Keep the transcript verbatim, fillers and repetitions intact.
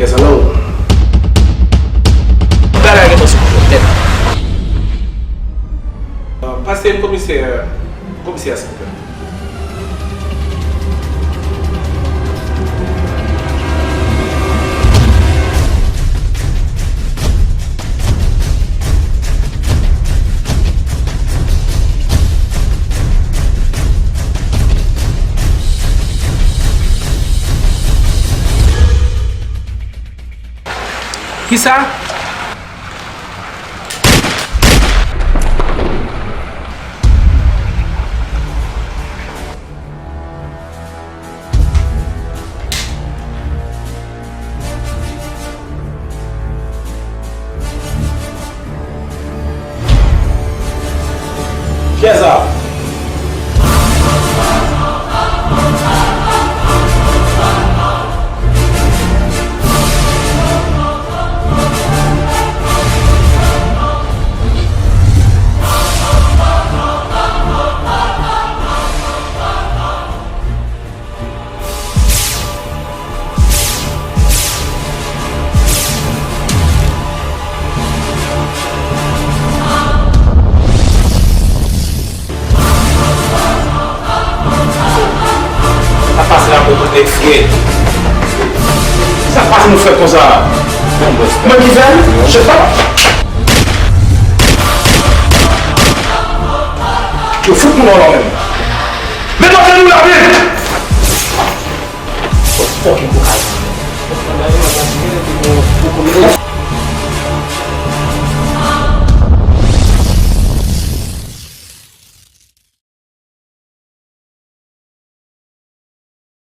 Yes, hello. Bagay gentan sou kontwòl nèt. Pase komisè, komisè a, silvouplè. Kisa? Kiyès sa? Sa pase la pou kote frè. Sa pase nou fè konsa. Mwen ki fè l? Je sais pas. Yo fout nou nan lò menm. Met antre nou la vit! Fucking